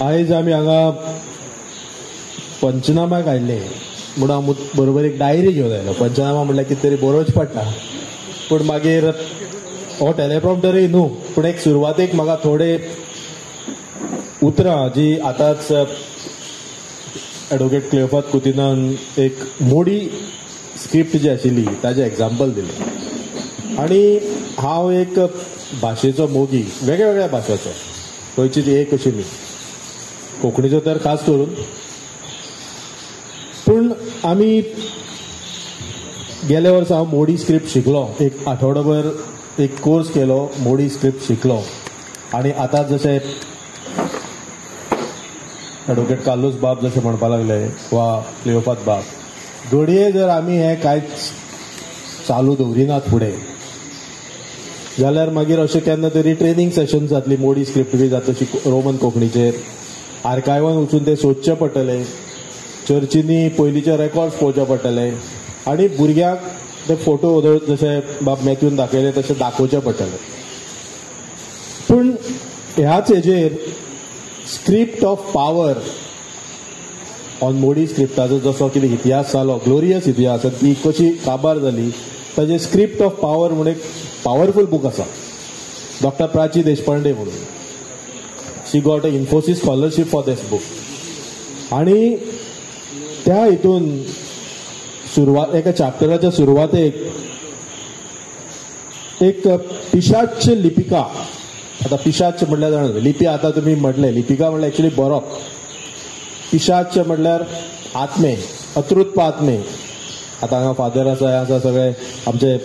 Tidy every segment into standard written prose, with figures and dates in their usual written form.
आयज आमी हांगा पंचनाम्याक आयिल्ले म्हणून हांव बरोबर एक डायरी घेवन आयलो. पंचनामा म्हणल्यार कितें तरी बरोवचें पडटा, पूण मागीर हो टेलेप्रॉम्प्टरूय न्हू, पूण एक सुरवातेक म्हाका थोडे उतरां जी आतांच एडवोकेट क्लियोफात कुतिनान एक मोडी स्क्रिप्ट जी आशिल्ली ताजें एग्जाम्पल दिलें. आनी हांव एक भाशेचो मोगी, वेगळ्या भाशाचो, खंयचीच एक अशी न्ही, कोंकणीचो तर खास करून. पूण आमी गेल्या वर्सा हांव मोडी स्क्रिप्ट शिकलो, एक आठवडोभर एक कोर्स केलो, मोडी स्क्रिप्ट शिकलो. आनी आतां जशें एडवोकेट कार्लोस बाब जशें म्हणपाक लागले वा क्लियोफात बाब, घडये जर आमी हें कांयच चालू दवरिनात फुडें जाल्यार मागीर अशें केन्ना तरी ट्रेनींग सेशन जातली, मोडी स्क्रिप्ट बी जाता तशी रोमन कोंकणीचेर, आर्कायवान वचून ते सोदचें पडटलें, चर्चींनी पयलींचे रेकॉर्ड्स पळोवचे पडटले आनी भुरग्यांक ते फोटो जशे बाब मॅथ्यून दाखयले तशें दाखोवचें पडटलें. पूण ह्याच हेजेर script of power on Modi स्क्रिप्टाचो जसो कितें इतिहास जालो, ग्लोरियस इतिहास, ती कशी काबार जाली ताजेर स्क्रिप्ट ऑफ पावर म्हूण एक पावरफूल बूक आसा, डॉक्टर प्राची देशपांडे म्हणून. She got a Infosys scholarship for this book. आनी त्या हितून सुरवात एका चॅप्टराच्या सुरवातेक एक पिशाच्च लिपिका. आतां पिशाच्च म्हटल्यार जाणा, लिपी आतां तुमी म्हटलें, लिपिका म्हटल्यार एक्चुली बरोवप, पिशाच्च म्हटल्यार आत्मे, अतृत्प आत्मे. आतां हांगा फादर आसा, हे आसा, सगळे आमचे,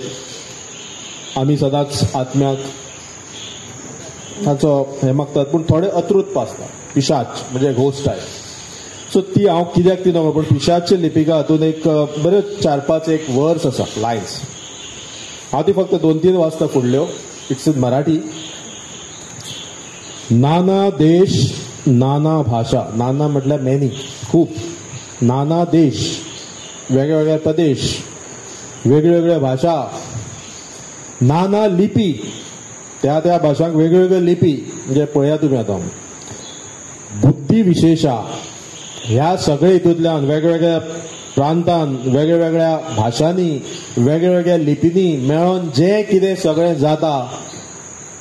आमी सदांच आत्म्याक ताचो हें मागतात, पूण थोडे अतृत्प आसता, पिशाच्च म्हणजे घोस्ट टायप. सो ती हांव कित्याक ती नकळो, पूण पिशाच्च लिपिका हातून एक बऱ्यो 4-5 एक वर्स आसा, लायन्स. हांव ती फक्त 2-3 वाचता फुडल्यो. It's in Marathi. नाना देश नाना भाषा, नाना म्हटल्यार मेनी, खूब, नाना देश, वेगळे प्रदेश, वेगळे भाषा, नाना लिपी, त्या त्या भाशांक वेगवेगळे लिपी, म्हणजे पळया तुमी आतां बुद्धी विशेषा, ह्या सगळे हितूंतल्यान वेगवेगळ्या प्रांतान, वेगवेगळ्या भाशांनी, वेगवेगळ्या लिपींनी मेळोन जें कितें सगळें जाता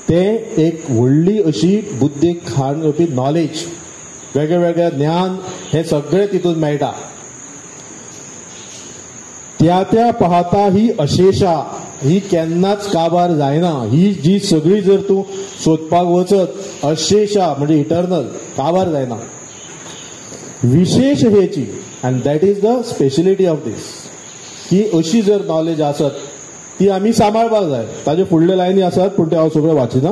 तें एक व्हडली अशी बुद्दीक खाण येवपी नॉलेज, वेगवेगळे ज्ञान हें सगळें तितून मेळटा. त्या त्या पाहता ही अशेषा, ही केन्नाच काबार जायना. ही जी सगळी जर तूं सोदपाक वचत, अशेषा म्हणजे इटर्नल, काबार जायना. विशेष हेची, and that is the speciality of this, की अशी जर नॉलेज आसत ती आमी सांबाळपाक जाय. ताजे फुडले लायनी आसात, पूण ते हांव सगळें वाचिना.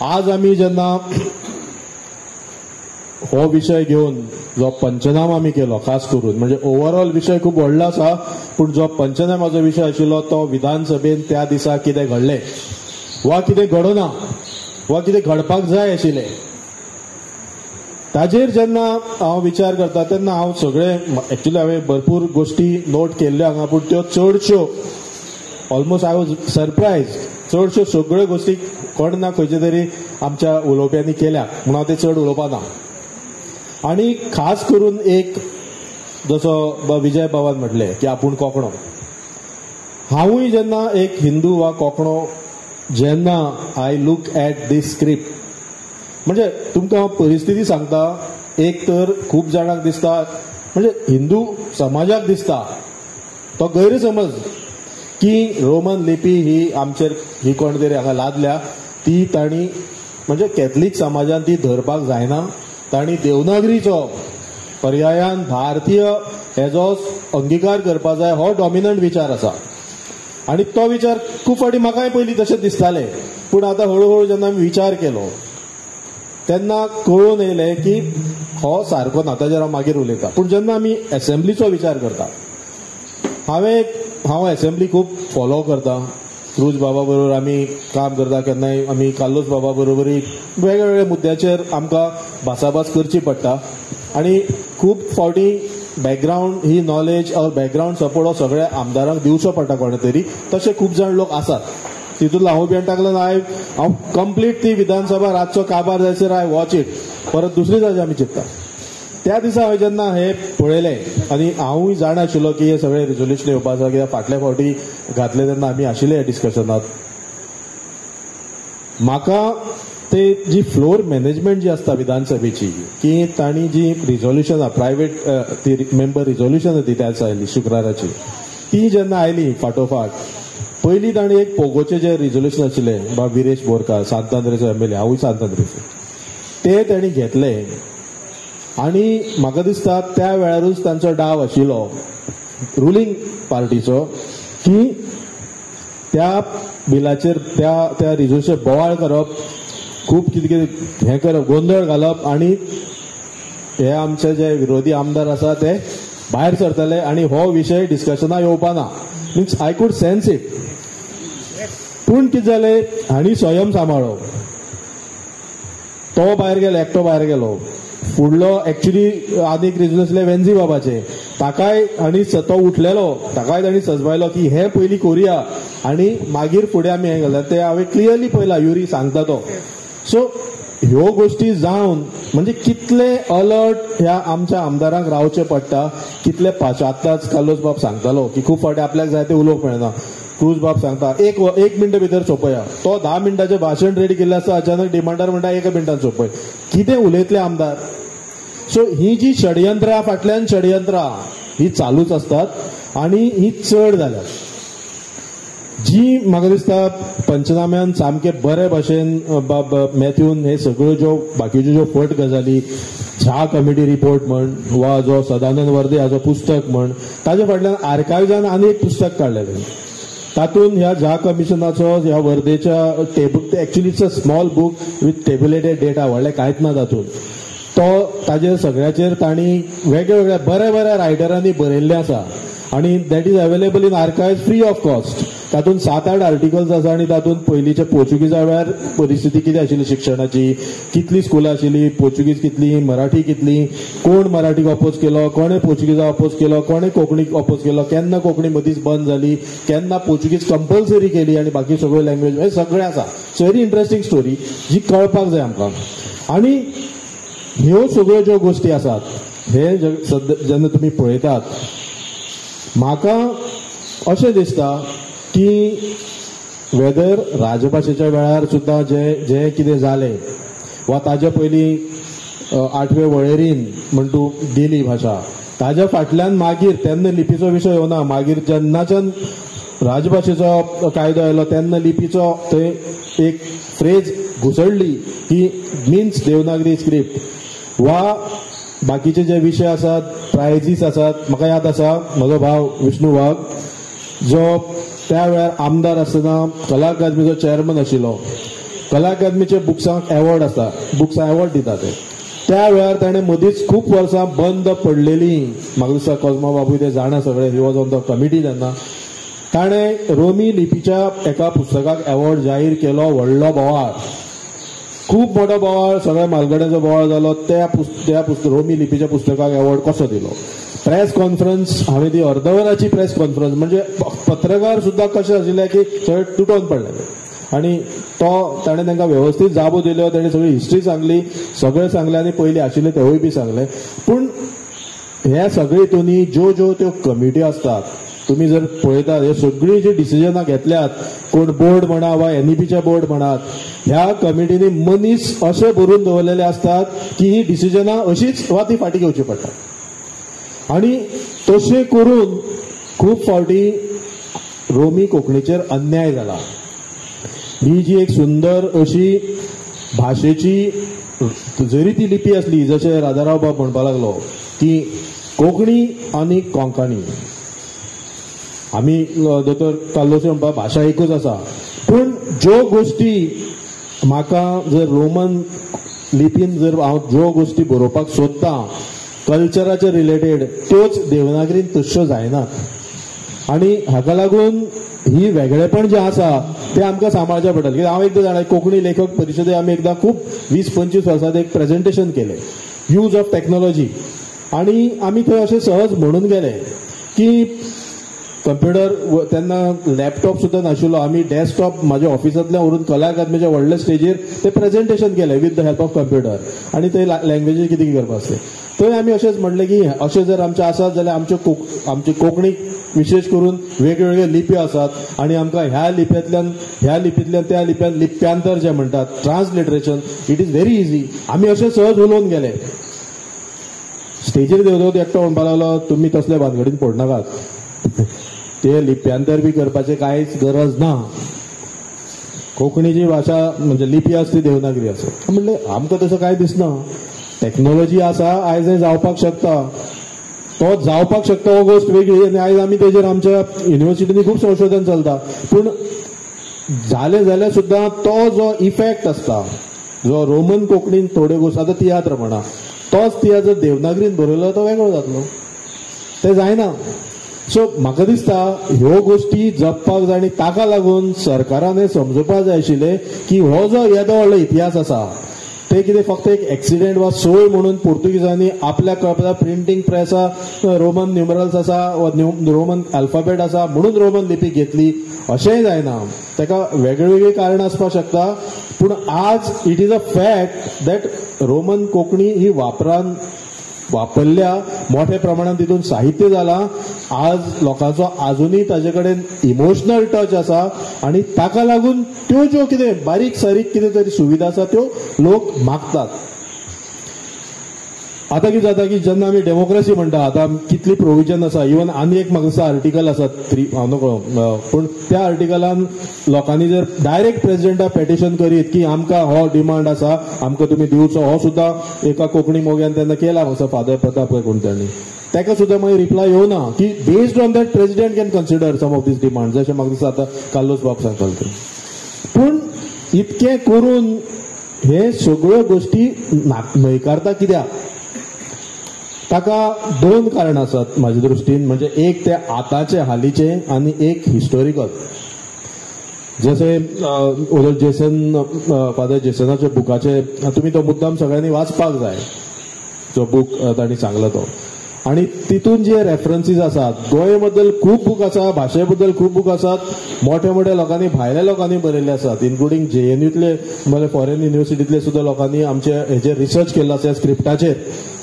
आज आमी जेन्ना हो विशय घेवन जो पंचनामा आमी केलो, खास करून म्हणजे ओवरऑल विशय खूब व्हडलो आसा, पूण जो पंचनामाचो विशय आशिल्लो तो विधानसभेन त्या दिसा कितें घडलें वा कितें घडना वा कितें घडपाक जाय आशिल्लें ताजेर जेन्ना हांव विचार करता तेन्ना हांव सगळे एक्चुअली हांवें भरपूर गोश्टी नोट केल्ल्यो हांगा, पूण त्यो चडश्यो ऑलमोस्ट I was surprise, चडश्यो सगळ्यो गोश्टी कोण ना खंयचे तरी आमच्या उलोवप्यांनी केल्या म्हणून हांव ते चड उलोवपा ना. आनी खास करून एक जसो विजय बाबान म्हटलें की आपूण कोंकणो, हांवूय जेन्ना एक हिंदू वा कोंकणो जेन्ना I look at this script, म्हणजे तुमकां हांव परिस्थिती सांगता, एक तर खूब जाणांक दिसता, म्हणजे हिंदू समाजाक दिसता तो गैरसमज की रोमन लिपी ही आमचेर ही कोण तरी हांगा लादल्या, ती तांणी म्हणजे कॅथलीक समाजान ती धरपाक जायना, तांणी देवनागरीचो पर्यायान भारतीय हेजो अंगीकार करपाक जाय, हो डॉमिनंट विचार आसा. आनी तो विचार खूब फावटी म्हाकाय पयलीं तशें दिसतालें, पूण आतां हळूहळू जेन्ना आमी विचार केलो तेन्ना कळून येयलें की हो सारको ना, ताजेर हांव मागीर उलयता. पूण जेन्ना आमी एसेंब्लीचो विचार करता, हांव एसेंब्ली खूब फॉलो करता, क्रूज बाबा बरोबर आमी काम करता, केन्नाय आमी कार्लोस बाबा बरोबरूय वेगवेगळ्या मुद्द्याचेर आमकां भासाभास करची पडटा. आनी खूब फावटी background he knowledge or background support हो सगळ्या आमदारांक दिवचो पडटा कोणे तरी, तशे खूब जाण लोक आसात. तितून हांव बी टाकलो ना. हांव कंप्लीट ती विधानसभा रातचो काबार जायसर I watch it. परत दुसरी जायचे आमी चिंतता. त्या दिसा हांवें जेन्ना हे पळयलें आनी हांवूय जाणा आशिल्लो की हे सगळे रिजोल्युशन येवपा आसा, कित्याक फाटल्या फावटी घातले तेन्ना आमी आशिल्ले डिस्कशनात. म्हाका ते जी फ्लोर मॅनेजमेंट जी आसता विधानसभेची की तांणी जी रिजोल्युशनां प्रायव्हेट ती मेंबर रिजोल्युशन ती त्या दिसा आयली शुक्राराची, ती जेन्ना आयली फाटोफाट पयलीं तांणी एक पोगोचे जे रिजोल्युशन आशिल्लें बाब विरेश बोरकार सांतांद्रेचो एमएलए, हांवूय सांतांद्रेचो, ते तांणी घेतले. आनी म्हाका दिसता त्या वेळारूच तांचो डाव आशिल्लो रुलींग पार्टीचो की त्या बिलाचेर त्या त्या रिजोल्युशन बोवाळ करप, खूब कितें कितें हें करप, गोंदळ घालप आनी हे आमचे जे विरोधी आमदार आसा ते भायर सरतले आनी हो विशय डिस्कशना येवपा ना. Means I could sense it. पूण कितें जालें, हांणी स्वयं सांबाळ्ळो, तो भायर गेलो, एकटो भायर गेलो. फुडलो एक्चुअली आनीक रिजन आसलें वेन्झी बाबाचें, ताकाय आनी तो उठलेलो, ताकाय तांणी सजवायलो की हें पयलीं करुया आनी मागीर फुडें आमी हें घालता. तें हांवें क्लियरली पळयलां, युरी सांगता तो. सो ह्यो गोश्टी जावन म्हणजे कितले अलर्ट ह्या आमच्या आमदारांक रावचें पडटा, कितले आत्ताच कार्लोस बाब सांगतालो की खूब फावटी आपल्याक जाय तें उलोवंक मेळना. क्रूज बाब सांगता एक मिनट भितर सोंपया, तो 10 मिनटाचें भाशण रेडी केल्लें आसता, अचानक डिमांडार म्हणटा 1 मिनटान सोंपय. कितें उलयतले आमदार? सो ही जी षडयंत्रां फाटल्यान षडयंत्रां ही चालूच आसतात आनी ही चड जाल्यात. जी म्हाका दिसता पंचनाम्यान सामके बरे भाशेन बाब मॅथ्यून हे सगळ्यो ज्यो बाकीच्यो ज्यो फट गजाली, झा कमिटी रिपोर्ट म्हण वा जो सदानंद वर्दे हाचो पुस्तक म्हण, ताजे फाटल्यान आर्कायव्जान आनी एक पुस्तक काडलेलें. तातूंत ह्या झा कमिशनाचो ह्या वर्देच्या table, actually it's a small book with tabulated data, व्हडलें कांयच ना तातूंत. तो ताजेर सगळ्याचेर तांणी वेगळ्या बऱ्या बऱ्या रायटरांनी बरयल्लें आसा आनी that is available in archive free of cost. तातूंत 7-8 आर्टिकल्स आसा आनी तातूंत पयलींच्या पोर्चुगीजा वेळार परिस्थिती कितें आशिल्ली शिक्षणाची, कितली स्कुलां आशिल्ली, पोर्चुगीज कितली, मराठी कितली, कोण मराठीक अपोज केलो, कोणें पोर्चुगीजा अपोज केलो, कोणें कोंकणीक अपोज केलो, केन्ना कोंकणी मदींच बंद जाली, केन्ना पोर्चुगीज कंपल्सरी केली आनी बाकी सगळ्यो लँग्वेज, हें सगळें आसा. सो व्हेरी इंट्रस्टींग स्टोरी जी कळपाक जाय आमकां. आनी ह्यो सगळ्यो ज्यो गोश्टी आसात हे सद्या जेन्ना तुमी पळयतात, म्हाका अशें दिसता की वेदर राजभाशेच्या वेळार सुद्दां जे जे कितें जालें वा ताजे पयलीं 8वे वळेरीन म्हण तूं दिली भाशा, ताज्या फाटल्यान मागीर तेन्ना लिपीचो विशय येवना, मागीर जेन्नाच्यान राजभाशेचो कायदो आयलो तेन्ना लिपीचो थंय एक फ्रेज घुसडली की मिन्स देवनागरी स्क्रिप्ट वा बाकीचे जे विशय आसात, प्रायझीस आसात. म्हाका याद आसा म्हजो भाव विष्णू वाघ जो त्या वेळार आमदार आसतना कला अकादमीचो चेअरमन आशिल्लो, कला अकादमीचे बुक्सांक एवॉर्ड आसा, बुक्सांक एवॉर्ड दिता ते, त्या वेळार ताणें मदींच खूब वर्सां बंद पडलेली, म्हाका दिसता कोजमा बाबूय ते जाणा सगळे, he was on the committee तेन्ना, ताणें रोमी लिपीच्या एका पुस्तकाक एवॉर्ड जाहीर केलो. व्हडलो बोवाळ, खूब मोठो बोवाळ, सगळ्या मालगड्यांचो बोवाळ जालो. त्या रोमी लिपीच्या पुस्तकाक एवॉर्ड कसो दिलो? प्रेस कॉन्फरन्स हांवें ती अर्दवराची प्रेस कॉन्फरन्स, म्हणजे पत्रकार सुद्दां कशे आशिल्ले की सगळे तुटोवन पडलेले आनी तो ताणें तांकां वेवस्थीत जाबो दिल्यो, ताणें सगळी हिस्ट्री सांगली, सगळें सांगलें आनी पयलीं आशिल्लें तेवूय बी सांगलें. पूण ह्या सगळे हितूंनी ज्यो ज्यो त्यो कमिटी आसतात, तुमी जर पळयतात हे सगळीं जी डिसिजनां घेतल्यात, कोण बोर्ड म्हणा वा एनईपीचे बोर्ड म्हणात, ह्या कमिटींनी मनीस अशे भरून दवरलेले आसतात की ही डिसिजनां अशीच वा ती फाटीं घेवची पडटा. आनी तशें करून खूब फावटी रोमी कोंकणीचेर अन्याय जाला. ही जी एक सुंदर अशी भाशेची जरी ती लिपी आसली, जशें राजाराव बाब म्हणपाक लागलो की कोंकणी आनी कोंकणी, आमी दोतोर कार्लोस म्हणपा भाशा एकूच आसा, पूण ज्यो गोश्टी म्हाका जर रोमन लिपीन जर हांव ज्यो गोश्टी बरोवपाक सोदतां कल्चराचे रिलेटेड, त्योच देवनागरीन तश्यो जायनात. आनी हाका लागून ही वेगळेपण जें आसा तें आमकां सांबाळचें पडटलें. कित्याक हांव एकदां जाणा, कोंकणी लेखक परिशदे आमी एकदां खूब 20-25 वर्सां एक प्रेजेंटेशन केलें, यूज ऑफ टेक्नॉलॉजी, आनी आमी थंय अशें सहज म्हणून गेले की कंप्युटर तेन्ना लॅपटॉप सुद्दां नाशिल्लो. आमी डेस्कटॉप म्हाज्या ऑफिसांतल्यान व्हरून कला अकादमीच्या व्हडल्या स्टेजीर ते प्रेझेंटेशन केलें with the help of computer आनी ते लँग्वेजीर कितें कितें करपा आसलें. थंय आमी अशेंच म्हणलें की अशें जर आमचें आसा जाल्यार आमचे कोंकणीक विशेश करून वेगवेगळे लिपयो आसात आनी आमकां ह्या लिपींतल्यान त्या लिप्यान लिप्यांतर जें म्हणटात transliteration, it is very easy. आमी अशें सहज उलोवन गेले. स्टेजीर देंवतकच एकटो म्हणपाक लागलो तुमी तसले भानगडीन पडनाकात, ते लिप्यांतर बी करपाचें कांयच गरज ना, कोंकणीची भाशा म्हणजे लिपी आसा ती देवनागरी आसा. म्हणलें आमकां तसो कांय दिसना, टॅक्नोलॉजी आसा, आयज हें जावपाक शकता, तो जावपाक शकता हो गोश्ट वेगळी आनी आयज आमी तेजेर आमच्या युनिवर्सिटींनी खूब संशोधन चलता. पूण जालें जाल्यार सुद्दां तो जो इफेक्ट आसता जो रोमन कोंकणीन थोड्यो गोश्टी आतां तियात्र म्हणा, तोच तियात्र जर देवनागरीन बरयलो तो वेगळो जातलो, तें जायना. सो म्हाका दिसता ह्यो गोश्टी जपपाक जाय आनी ताका लागून सरकारान हें समजुपाक जाय आशिल्लें की हो जो येदो व्हडलो इतिहास आसा ते कितें फक्त एक एक्सिडेंट वा सोय म्हणून पोर्तुगीजांनी आपल्याक कळपा प्रिंटींग प्रेस रोमन न्युमरल्स आसा वा रोमन अल्फाबेट आसा म्हणून रोमन लिपी घेतली अशेंय जायना. ताका वेगळीवेगळी कारणां आसपाक शकता. पूण आज it is a fact that Roman Konkani ही वापरान वापरल्या मोठ्या प्रमाणात तितून साहित्य जाला. आज लोकांचो आजुनूय ताजे कडेन इमोशनल टच आसा आनी ताका लागून त्यो ज्यो कितें बारीक सारीक कितें तरी सुविधा आसा त्यो लोक मागतात. आतां कितें जाता की जेन्ना आमी डेमोक्रेसी म्हणटा आतां कितली प्रोविजन आसा, इवन आनी एक म्हाका दिसता आर्टिकल आसा थ्री हांव नकळो, पूण त्या आर्टिकलान लोकांनी जर डायरेक्ट प्रेजिडेंटाक पेटिशन करीत की आमकां हो डिमांड आसा आमकां तुमी दिवचो, हो सुद्दां एका कोंकणी मोग्यान तेन्ना केला म्हाका फादर प्रताप कोण तांणी, ताका सुद्दां मागीर रिप्लाय येवना की based on that president can consider some of these demand, जशें म्हाका दिसता आतां कार्लोस बाब सांगतालो ते. पूण इतकें करून हे सगळ्यो गोश्टी न्हयकारता कित्याक? ताका दोन कारणां आसात म्हाज्या दृश्टीन, म्हणजे एक ते आतांचे हालींचे आनी एक हिस्टोरिकल. जशें जेसन फादर जेसनाच्या बुकाचे तुमी तो मुद्दाम सगळ्यांनी वाचपाक जाय जो बूक तांणी सांगला तो, आनी तितून जे रेफरन्सीस आसात गोंय बद्दल खूब बूक आसा, भाशे बद्दल खूब बूक आसात, मोठ्या मोठ्या लोकांनी भायल्या लोकांनी बरयल्ले आसात, इन्क्लुडींग जेएनयूतले म्हणल्यार फॉरेन युनिवर्सिटींतले सुद्दां लोकांनी आमचे हेजेर रिसर्च केल्लो आसा स्क्रिप्टाचेर.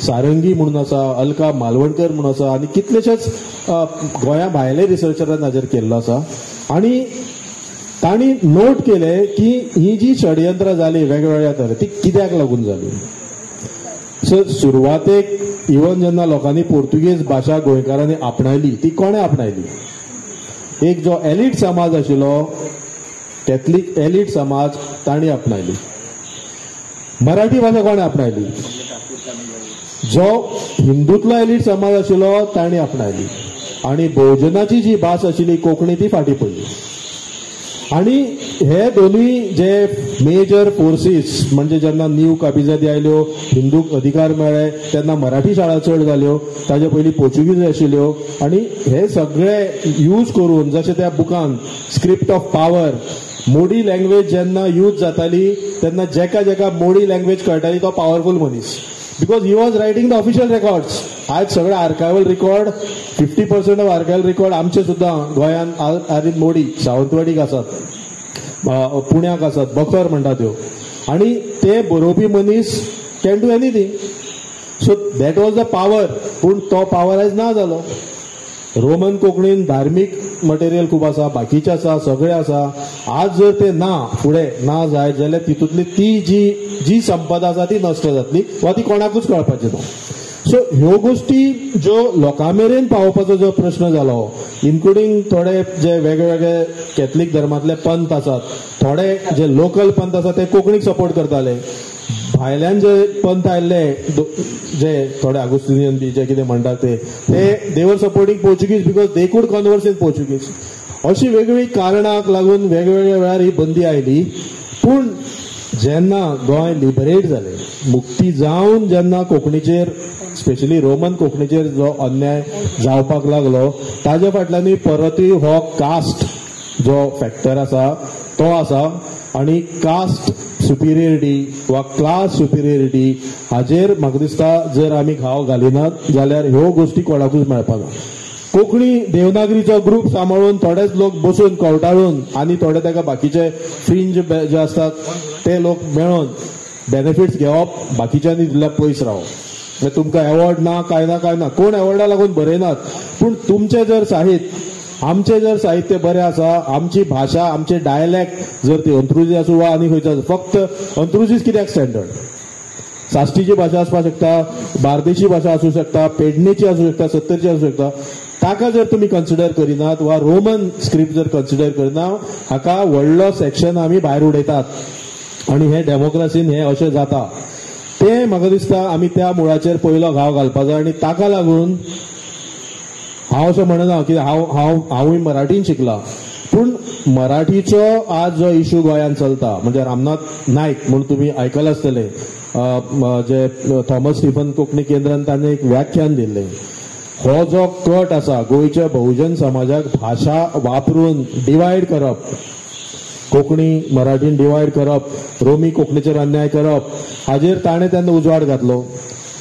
सारंगी म्हणून आसा, अलका मालवणकर म्हणून आसा आनी कितलेशेच गोंया भायले रिसर्चरान हाजेर केल्लो आसा. आनी तांणी नोट केलें की ही जी षडयंत्रां जाली वेगवेगळ्या तरे ती कित्याक लागून जाली. सो सुरवातेक इवन जेन्ना लोकांनी पोर्तुगीज भाशा गोंयकारांनी आपणायली ती कोणें आपणायली? एक जो एलिट समाज आशिल्लो कॅथलीक एलिट समाज तांणी आपणायली. मराठी भाशा कोणें आपणायली? जो हिंदूतलो एलिट समाज आशिल्लो तांणी आपणायली. आनी भोवजनाची जी भास आशिल्ली कोंकणी ती फाटीं पडली. आनी हे दोनूय जे मेजर फोर्सीस म्हणजे जेन्ना न्यू काबिजादी आयल्यो, हिंदूक अधिकार मेळ्ळे तेन्ना मराठी शाळा चड जाल्यो, ताजे पयलीं पोर्चुगीज आशिल्ल्यो, आनी हे सगळे यूज करून जशें त्या बुकान script of power Modi language जेन्ना यूज जाताली तेन्ना जेका जेका मोडी लँग्वेज कळटाली तो पावरफूल मनीस, because he was writing the official records. आयज सगळे आर्कायवल रिकॉर्ड 50% ऑफ आर्कायवल रिकॉर्ड आमचे सुद्दां गोंयांत are in Modi, सावंतवाडीक आसात, पुण्याक आसात, बखर म्हणटा त्यो, आनी ते बरोवपी मनीस can do anything. So that was the power. पूण तो पावर आयज ना जालो. रोमन कोंकणीन धार्मीक मटेरियल खूब आसा, बाकीचें आसा, सगळें आसा. आज जर ते ना फुडें ना जायत जाल्यार तितूंतली ती जी जी संपदा आसा ती नश्ट जातली वा ती कोणाकूच कळपाची ना. सो ह्यो गोश्टी ज्यो लोकां मेरेन पावोवपाचो जो प्रश्न जालो, इन्क्लुडींग थोडे जे वेगळे कॅथलीक धर्मांतले पंथ आसात, थोडे जे लोकल पंथ आसात ते कोंकणीक सपोर्ट करताले, भायल्यान जे पंथ आयिल्ले जे थोडे आगुस्तिनियन बी जे कितें म्हणटात ते they were supporting Portuguese because they could converse in Portuguese. अशी वेगवेगळी कारणाक लागून वेगवेगळ्या वेळार ही बंदी आयली. पूण जेन्ना गोंय लिबरेट जालें, मुक्ती जावन जेन्ना कोंकणीचेर स्पेशली रोमन कोंकणीचेर जो अन्याय जावपाक लागलो ताज्या फाटल्यानूय परतूय हो कास्ट जो फॅक्टर आसा तो आसा, आनी कास्ट सुपिरियरिटी वा क्लास सुपिरियरिटी हाजेर म्हाका दिसता जर आमी घाव घालिनात जाल्यार ह्यो गोश्टी कोणाकूच मेळपाक ना. कोंकणी देवनागरीचो ग्रूप सांबाळून थोडेच लोक बसून कवटाळून आनी थोडे ताका बाकीचे फ्रिंज जे आसतात ते लोक मेळोन बेनिफिट्स घेवप, बाकीच्यांनी दिल्यार पयस रावप. तुमकां एवॉर्ड ना काय ना काय ना, कोण एवॉर्डा लागून बरयनात, पूण तुमचें जर साहित्य, आमचें जर साहित्य बरें आसा, आमची भाशा, आमचे डायलॅक्ट जर ती अंत्रुजी आसूं वा आनी खंयचो आसूं, फक्त अंत्रुजीच कित्याक स्टँडर्ड, साश्टीची भाशा आसपाक शकता, बार्देशी भाशा आसूं शकता, पेडणेची आसूं शकता, सत्तरची आसूं शकता, ताका जर तुमी कन्सिडर करिनात वा रोमन स्क्रिप्ट जर कन्सिडर करिना, हाका व्हडलो सेक्शन आमी भायर उडयतात आनी हे डेमोक्रेसीन हें अशें जाता. तें म्हाका दिसता आमी त्या मुळाचेर पयलो घाव घालपाक जाय. आनी ताका लागून हांव अशें म्हणना की हांव हांव हांवूय मराठीन शिकला, पूण मराठीचो आज जो इशू गोंयांत चलता, म्हणजे रामनाथ नायक म्हूण तुमी आयकलां आसतलें, जे थॉमस स्टीफन कोंकणी केंद्रान ताणें एक व्याख्यान दिल्लें. हो जो कट आसा गोंयच्या बहुजन समाजाक भाशा वापरून डिवायड करप, कोंकणी मराठीन डिवायड करप, रोमी कोंकणीचेर अन्याय करप, हाजेर ताणें तेन्ना उजवाड घातलो.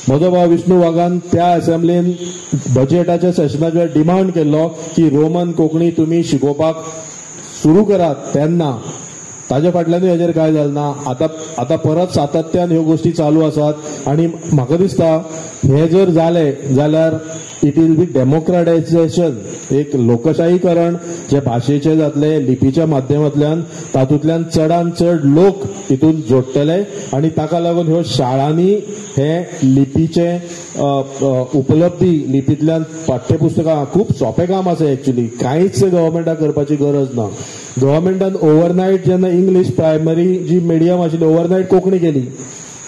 म्हजो भाव विष्णू वाघान त्या असेंब्लीन बजेटाच्या सेशनाचेर डिमांड केल्लो की रोमन कोंकणी तुमी शिकोवपाक सुरू करात, तेन्ना ताजे फाटल्यानूय हेजेर कांय जालें ना. आतां आतां परत सातत्यान ह्यो गोश्टी चालू आसात आनी म्हाका दिसता हें जर जालें जाल्यार it will be डेमोक्रेटायझेशन, एक लोकशाहीकरण जे भाशेचें जातलें लिपीच्या माध्यमांतल्यान, तातूंतल्यान चडान चड लोक तितून जोडटले आनी ताका लागून ह्यो शाळांनी हे लिपीचे उपलब्धी, लिपींतल्यान पाठ्यपुस्तकां, खूब सोंपें काम आसा एक्चुली, कांयच गव्हर्मेंटाक करपाची गरज ना. गव्हर्मेंटान ओवरनायट जेन्ना इंग्लीश प्रायमरी जी मिडियम आशिल्ली ओवरनायट कोंकणी केली,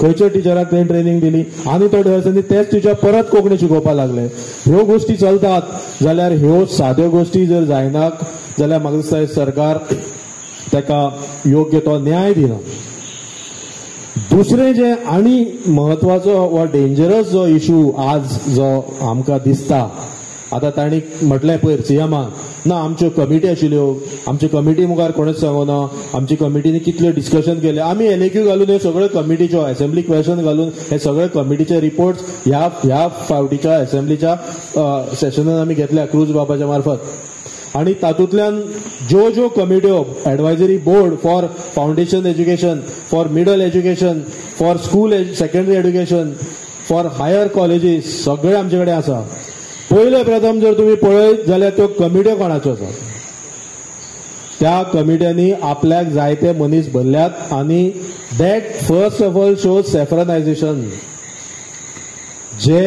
खंयच्या टिचराक थंय ट्रेनिंग दिली आनी थोड्या वर्सांनी तेच टिचर परत कोंकणी शिकोवपाक लागले. ह्यो गोश्टी चलतात जाल्यार ह्यो साद्यो गोश्टी जर जायना जाल्यार म्हाका दिसता सरकार ताका योग्य तो न्याय दिना. दुसरें जें आनी म्हत्वाचो वा डेंजरस जो इशू आज जो आमकां दिसता, आतां तांणी म्हटलें पयर सीएमान ना आमच्यो कमिटी आशिल्ल्यो, आमच्या कमिटी मुखार कोणेच सांगना, आमची कमिटीनी कितले डिस्कशन केले, आमी एलएक्यू घालून हे सगळे कमिटीच्यो असेंब्ली क्वेश्चन घालून हे सगळे कमिटीचे रिपोर्ट्स ह्या ह्या फावटीच्या असेंब्लीच्या सेशनान आमी घेतल्या क्रूज बाबाच्या मार्फत. आनी तातूंतल्यान ज्यो ज्यो कमिट्यो, advisory board for foundation education, for middle education, for school secondary education, for higher colleges, सगळे आमचे कडेन आसा. पयले प्रथम जर तुमी पळयत जाल्यार त्यो कमिट्यो कोणाच्यो आसात, त्या कमिट्यांनी आपल्याक जायते मनीस भरल्यात आनी that first of all shows saffronisation. जे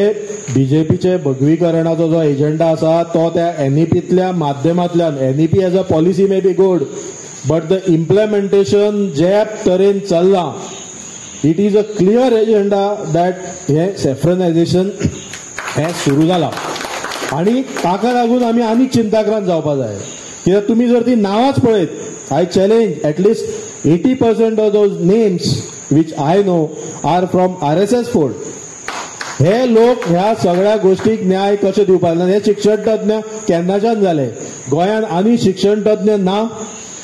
बीजेपीचे भगवीकरणाचो जो एजेंडा आसा तो त्या एनईपीतल्या माध्यमांतल्यान, NEP as a policy may be good but the implementation जे तरेन चल्लां, it is a clear agenda that हें सॅफ्रनायझेशन हें सुरू जालां आनी ताका लागून आमी आनीक चिंताक्रांत जावपा जाय. कित्याक तुमी जर ती नांवांच पळयत, I challenge at least 80% of those names which I know are from RSS fold. हे लोक ह्या सगळ्या गोष्टीक न्याय कशे दिवपाक ना, हे शिक्षण तज्ञ केन्नाच्यान जाले गोंयांत आनी शिक्षण तज्ञ ना.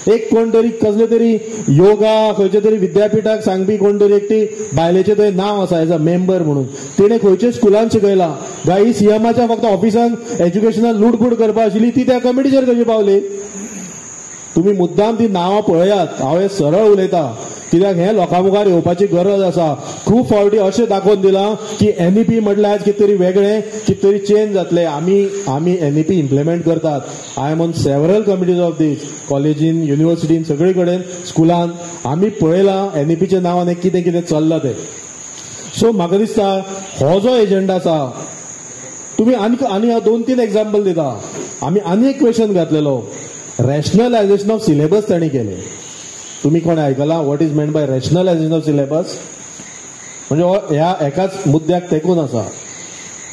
एक कोण तरी कसले तरी योगा खंयचे तरी विद्यापीठाक सांगपी कोण तरी एकटी बायलेचें थंय नांव आसा एज अ मेंबर म्हणून, तिणें खंयच्या स्कुलान शिकयलां, गाय सीएमाच्या फक्त ऑफिसान एज्युकेशनान लुटपूट करपा आशिल्ली ती त्या कमिटीचेर कशी पावली. तुमी मुद्दाम ती नांवां पळयात, हांव हें सरळ उलयतां कित्याक हें लोकां मुखार येवपाची गरज आसा. खूब फावटी अशें दाखोवन दिलां की एनईपी म्हटल्यार आयज कितें तरी वेगळें, कितें तरी चेंज जातलें. आमी आमी एनईपी इम्प्लिमेंट करतात. I am on several committees of these, कॉलेजीन, युनिवर्सिटीन, सगळे कडेन, स्कुलान आमी पळयलां एनईपीच्या नांवान कितें कितें चल्लां तें. सो म्हाका दिसता हो जो एजेंडा आसा, तुमी आनी आनी हांव 2-3 एग्जाम्पल दिता. आमी आनी एक क्वेश्चन घातलेलो, रॅशनलायझेशन ऑफ सिलेबस तांणी केलें. तुमी कोण आयकलां what is meant by rationalisation of syllabus? म्हणजे ह्या एकाच मुद्द्याक तेकून आसा.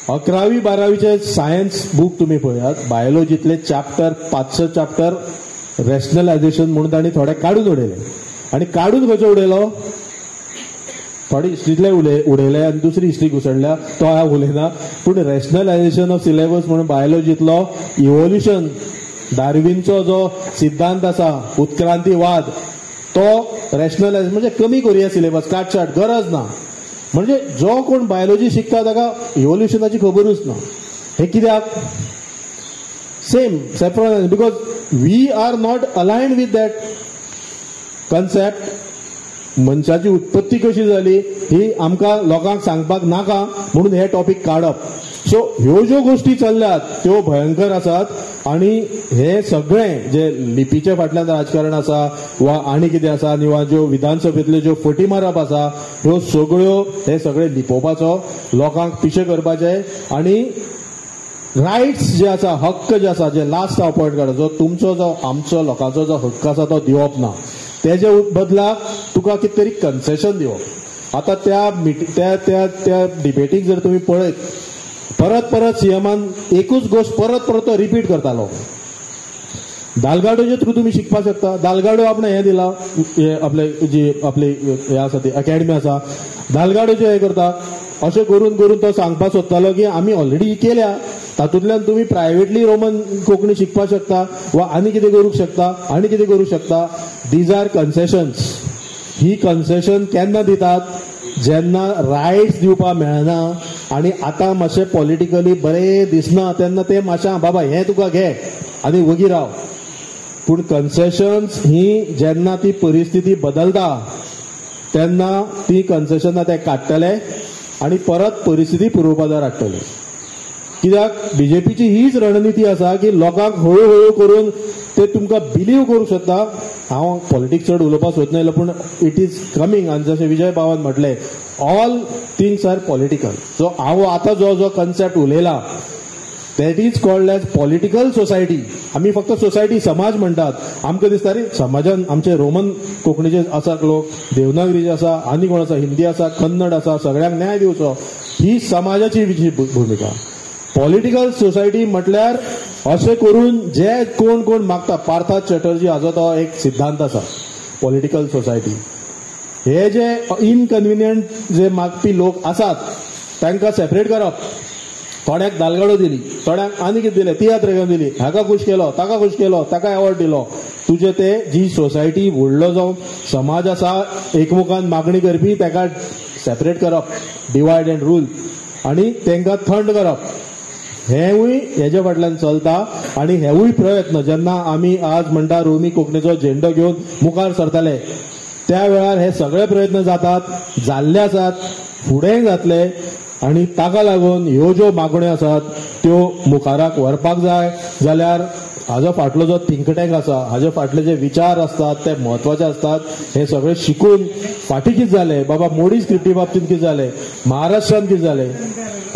11वी 12वीचे सायन्स बूक तुमी पळयात, बायोलॉजींतले चॅप्टर 5-6 चॅप्टर रॅशनलायझेशन म्हणून तांणी थोडे काडून उडयले. आनी काडून खंयचो उडयलो, थोडे हिस्ट्रींतले उडयले आनी दुसरी हिस्ट्री घुसडल्या, तो हांव उलयना. पूण रॅशनलायझेशन ऑफ सिलेबस म्हणून बायोलॉजींतलो इवोल्युशन, डार्विनचो जो सिद्धांत आसा उत्क्रांतीवाद, तो रॅशनलायज म्हणजे कमी करुया सिलेबस, काटछाट गरज ना. म्हणजे जो कोण बायोलॉजी शिकता ताका इवोल्युशनाची खबरूच ना. हें कित्याक? Same saffron, because we are not aligned with that concept. मनशाची उत्पत्ती कशी जाली ही आमकां लोकांक सांगपाक नाका म्हणून हे टॉपीक काडप. सो ह्यो ज्यो गोष्टी चल्ल्यात त्यो भयंकर आसात आनी हे सगळें जे लिपीच्या फाटल्यान राजकारण आसा वा आनी कितें आसा आनी वा ज्यो विधानसभेंतल्यो ज्यो फटी मारप आसा ह्यो सगळ्यो हे सगळे लिपोवपाचो, लोकांक पिशे करपाचे आनी रायट्स जे आसा, हक्क जे आसा, जे लास्ट हांव पॉयंट काडटा, जो तुमचो जो आमचो लोकांचो जो हक्क आसा तो दिवप ना, तेजे बदलाक तुका कितें तरी कन्सेशन दिवप. आतां त्या त्या त्या त्या डिबेटीक जर तुमी पळयत, परत परत सीएमान एकूच गोश्ट परत परत तो रिपीट करतालो. दालगाडोचे थ्रू तुमी शिकपाक शकता. दालगाडो आपणें हें दिलां, हे आपले जी आपली हें आसा ती अकॅडमी आसा, दालगाडोचे हें करता. अशें करून करून तो सांगपाक सोदतालो की आमी ऑलरेडी केल्या, तातूंतल्यान तुमी प्रायवेटली रोमन कोंकणी शिकपाक शकता वा आनी कितें करूंक शकता, आनी कितें करूंक शकता. These are concessions. He concession केन्ना दितात? जेन्ना रायट्स दिवपाक मेळना आनी आतां मातशें पॉलिटिकली बरें दिसना तेन्ना ते मातशें बाबा हें तुका घे आनी वगी राव. पूण कन्सेशन्स ही जेन्ना ती परिस्थिती बदलता तेन्ना ती कन्सेशनां ते काडटले आनी परत परिस्थिती पुर्वपदार हाडटले. कित्याक बीजेपीची हीच रणनिती आसा की लोकांक हळू हळू करून ते तुमकां बिलीव करूंक शकता. हांव पॉलिटिक्स चड उलोवपाक सोदना पूण it is coming. आनी जशें विजय बाबान म्हटलें, all things are political. So हांव आतां जो जो concept उलयला that is called as political society. आमी फक्त सोसायटी समाज म्हणटात, आमकां दिसता रे समाजान आमचे रोमन कोंकणीचे आसा लोक, देवनागरीचे आसा, आनी कोण आसा, हिंदी आसा, कन्नड आसा, सगळ्यांक न्याय दिवचो, ही समाजाची भुमिका. पॉलिटिकल सोसायटी म्हटल्यार अशें करून जे कोण कोण मागता, पार्था चटर्जी हाजो तो एक सिद्धांत आसा पॉलिटिकल सोसायटी. हे जे इनकन्विनियंट जे मागपी लोक आसात तांकां सेपरेट करप. थोड्याक दालगाडो दिली, थोड्यांक आनी कितें दिलें, तियात्र घेवन दिली, हाका खूश केलो, ताका खूश केलो, ताका एवॉर्ड दिलो. तुजे ते जी सोसायटी व्हडलो जो समाज आसा एकमुखान मागणी करपी ताका सेपरेट करप, डिवायड एंड रूल, आनी तांकां थंड करप. हेवूय हेजे फाटल्यान चलता आनी हेवूय प्रयत्न जेन्ना आमी आज म्हणटा रोमी कोंकणीचो झेंडो घेवन मुखार सरतले त्या वेळार हे सगळे प्रयत्न जातात, जाल्ले आसात, फुडेंय जातले आनी ताका लागून ह्यो ज्यो मागण्यो आसात त्यो मुखाराक व्हरपाक जाय. जाल्यार हाजो फाटलो जो थिंक टँक आसा, हाजे फाटले जे विचार आसतात ते म्हत्वाचे आसतात. हे सगळे शिकून फाटीं कितें जालें बाबा, मोडी स्क्रिप्टी बाबतींत कितें जालें, महाराष्ट्रांत कितें जालें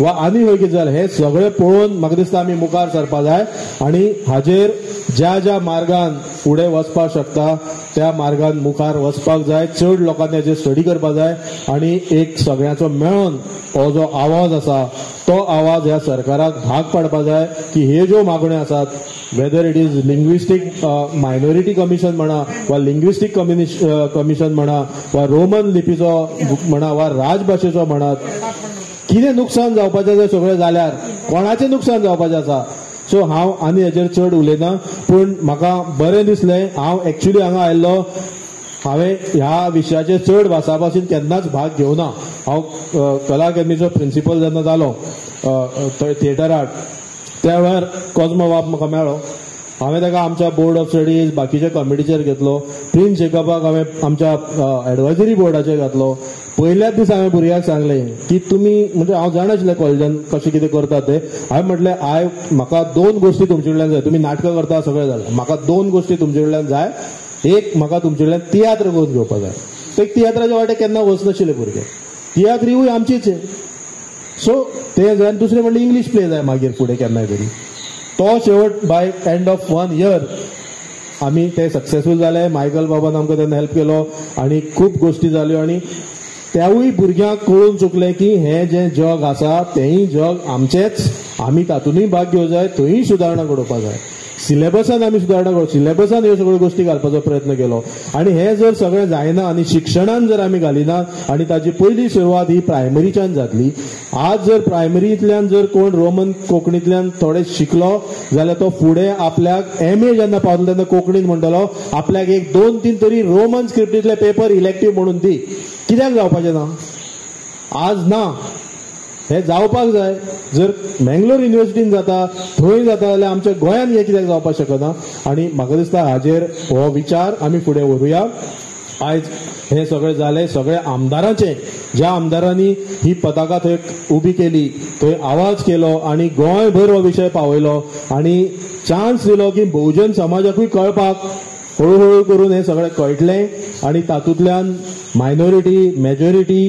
वा आनी खंय कितें जालें, हें सगळें पळोवन म्हाका दिसता आमी मुखार सरपाक जाय आनी हाजेर ज्या ज्या मार्गान फुडें वचपाक शकता त्या मार्गान मुखार वचपाक जाय. चड लोकांनी हाजेर स्टडी करपाक जाय आनी एक सगळ्यांचो मेळोन हो जो आवाज आसा तो आवाज ह्या सरकाराक भाग पाडपाक जाय की हे ज्यो मागण्यो आसात, whether it is linguistic minority commission म्हणा वा लिंग्विस्टीक कमिशन म्हणा वा रोमन लिपीचो म्हणा वा राजभाशेचो म्हणात, कितें नुकसान जावपाचें जर सगळें जाल्यार कोणाचें नुकसान जावपाचें आसा. सो हांव आनी हेजेर चड उलयना, पूण म्हाका बरें दिसलें. हांव एक्चुली हांगा आयिल्लो, हांवें ह्या विशयाचेर चड भासाभाशीन केन्नाच भाग घेवना. हांव कला अकादमीचो प्रिंसिपल जेन्ना जालो थिएटर आर्ट, त्या वेळार कॉजमो बाब म्हाका मेळ्ळो. हांवें ताका आमच्या बोर्ड ऑफ स्टडीज बाकीच्या कमिटीचेर घेतलो, प्रिन्स जेकबाक हांवें आमच्या एडवायजरी बोर्डाचेर घातलो. पयल्याच दिसा हांवें भुरग्यांक सांगलें की तुमी, म्हणजे हांव जाणा आशिल्लें कॉलेजान कशें कितें करतात तें. हांवें म्हटलें म्हाका दोन गोश्टी तुमचे कडल्यान जाय, तुमी नाटकां करता सगळें जालें, म्हाका दोन गोश्टी तुमचे कडल्यान जाय. एक, म्हाका तुमचे कडल्यान तियात्र करून घेवपाक जाय. ते तियात्राच्या वाटेक केन्ना वचनाशिल्ले भुरगे, तियात्रीवूय आमचीच. सो ते जाय. आनी दुसरें म्हणल्यार इंग्लीश प्ले जाय मागीर फुडें केन्नाय तरी. तो शेवट by end of 1 year आमी ते सक्सेसफूल जाले. मायकल बाबान आमकां तेन्ना हेल्प केलो आनी खूब गोश्टी जाल्यो आनी त्यावूय भुरग्यांक कळून चुकलें की हें जें जग आसा तेंय जग आमचेंच, आमी तातूंतय भाग घेवंक जाय, थंय सुदारणा घडोवपाक जाय. सिलेबसान आमी सुदारणा घडोवप, सिलेबसान ह्यो सगळ्यो गोश्टी घालपाचो प्रयत्न केलो. आनी हें जर सगळें जायना आनी शिक्षणान जर आमी घालिना, आनी ताजी पयली सुरवात ही प्रायमरीच्यान जातली. आज जर प्रायमरींतल्यान जर कोण रोमन कोंकणींतल्यान थोडे शिकलो जाल्यार तो फुडें आपल्याक एम ए जेन्ना पावतलो तेन्ना कोंकणीन म्हणटलो आपल्याक एक 2-3 तरी रोमन स्क्रिप्टींतले पेपर इलेक्टीव म्हणून दी. कित्याक जावपाचें ना? आज ना. हें जावपाक जाय. जर मँगलोर युनिवर्सिटीन जाता, थंय जाता, जाल्यार आमच्या गोंयांत हें कित्याक जावपाक शकना? आनी म्हाका दिसता हाजेर हो विचार आमी फुडें व्हरूया. आयज हें सगळें जालें सगळ्या आमदारांचें, ज्या आमदारांनी ही पताका थंय उबी केली, थंय आवाज केलो आनी गोंयभर हो विशय पावयलो आनी चान्स दिलो की बहुजन समाजाकूय कळपाक, हळूहळू करून हें सगळें कळटलें आनी तातूंतल्यान मायनॉरिटी, मेजॉरिटी,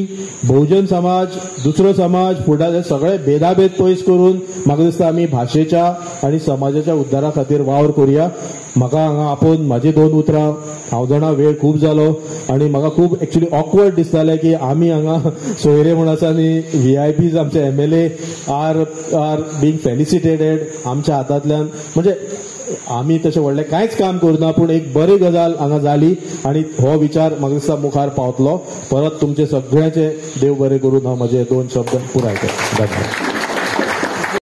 बहुजन समाज, दुसरो समाज, फुडार सगळे भेदाभेद पयस करून म्हाका दिसता आमी भाशेच्या आनी समाजाच्या उद्धारा खातीर वावर करुया. म्हाका हांगा आपोवन म्हाजी दोन उतरां, हांव जाणा वेळ खूब जालो आनी म्हाका खूब एक्चुअली ऑकवर्ड दिसतालें की आमी हांगा सोयरे म्हूण आसा आनी व्हीआयपीज आमचे MLA are being felicitated आमच्या हातांतल्यान. म्हणजे आमी तशें व्हडलें कांयच काम करुना, पूण एक बरी गजाल हांगा जाली आनी हो विचार म्हाका दिसता मुखार पावतलो. परत तुमचे सगळ्यांचे देव बरें करून हांव म्हजे दोन शब्द पुराय करतां. धन्यवाद.